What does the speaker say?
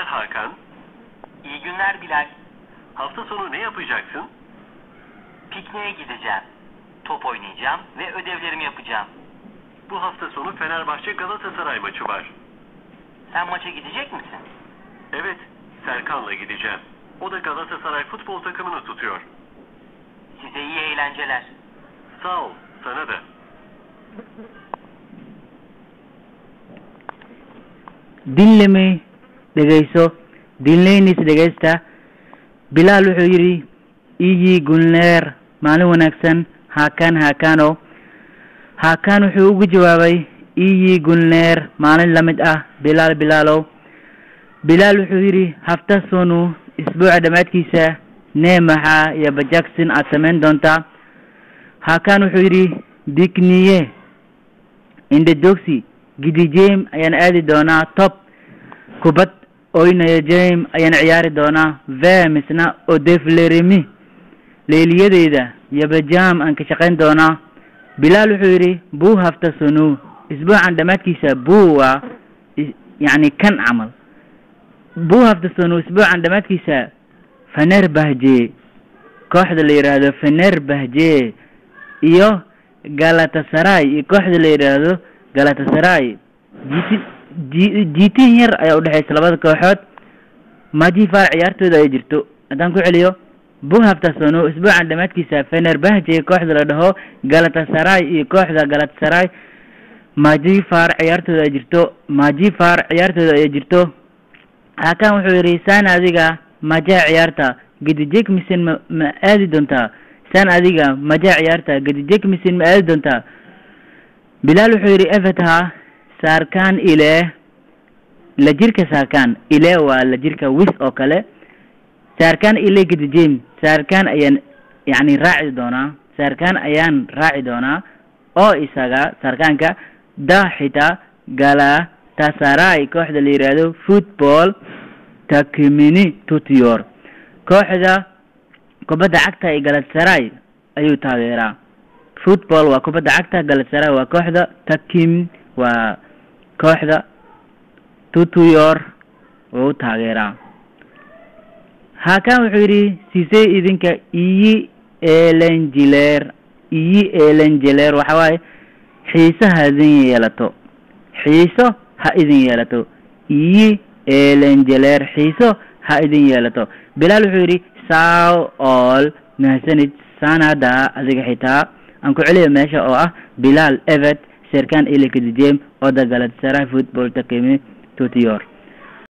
günler Hakan. İyi günler Bilal. Hafta sonu ne yapacaksın? Pikniğe gideceğim. Top oynayacağım ve ödevlerimi yapacağım. Bu hafta sonu Fenerbahçe Galatasaray maçı var. Sen maça gidecek misin? Evet, Serkan'la gideceğim. O da Galatasaray futbol takımını tutuyor. Size iyi eğlenceler. Sağ ol, sana da. Dinleme, dhegayso. Dinleyiniz, dhegaysta. Bilaal wuxuu yidhi: "İyi günler", maalin wanaagsan. Hakan, Hakano. Hakan wuxuu ugu jawaabay: "İyi günler", maalin la mid ah. Bilaal, Bilaalow. Bilaal wuxuu yidhi: "Hafta sonu", isbuuca dhammaadkiisa. "Ne", maxaa, "yapacaksın", aad samayn doontaa? Hakan wuxuu yidhi: "Pikniğe", indhadogsi, "gideceğim", ayaan aadi doonaa. "Top", kubad, "oynayacağım", ayaan ciyaari doonaa. "Ve", misna, "ödevlerimi", leyliyadeyda, "yapacağım", aan ka shaqayn doonaa. Bilaal wuxuu yidhi: "Bu hafta sonu", isbuucan dhammaadkiisa. Bu waa yacni kan camal. "Bu hafta sonu", isbuucan dhammaadkiisa, Fenerbahce, kooxda la yidhaahdo Fenerbahce, iyo Galatasaray, iyo kooxda la yidhaahdo Galatasaray, jiitin jiitin yar ayaa udhexaysa labada kooxood. "Maçı var", ciyaartooda ay jirto. Haddaan ku celiyo: "Bu hafta sonu", isbuucan dhammaadkiisa, Fenerbahce, kooxda la dhaho, Galatasaray, iyo kooxda Galatasaray, "maçı var", ciyaartooda ay jirto. "Maçı var", ciyaartooda ay jirto. Hakan wuxuu yidhi: "Sen", adiga, "maça", ciyaarta, "gidecek misin", ma aadi doontaa? "Sen", adiga, "maça", ciyaarta, "gidecek misin", ma aadi doontaa? Bilaal wuxuu yidhi: "Evet", ha. "Serkan ile", la jirka. "Serkan ile" waa la jirka, with oo kale. "Serkan ile gideceğim", Serkan ayaan yacni raaci doonaa. Serkan ayaan raaci doonaa oo isaga Serkanka da xitaa Galatasaray, kooxda la yidhaahdo, futbol takımını tutuyor, kooxda kubadda cagta ee Galatasaray ayuu taageeraa. Football waa kubadda cagta, Galatasaray waa kooxda, takım waa kooxda, tutuyor wuu taageeraa. Hakan wuxuu yidhi: "Size", idinka, "iyi eğlenceler". "İyi eğlenceler" waxa waaye xiiso ha idin yeelato, xiiso ha idin yeelato. "İyi eğlenceler", xiiso ha idin yeelato. Bilaal wuxuu yidhi: "Sağ ol", mahadsanid. "Sana da", adiga xitaa. Aan ku celiyo meesha oo ah: Bilaal: "Evet, Serkan ile gideceğim, o da Galatasaray futbol takımı tutuyor."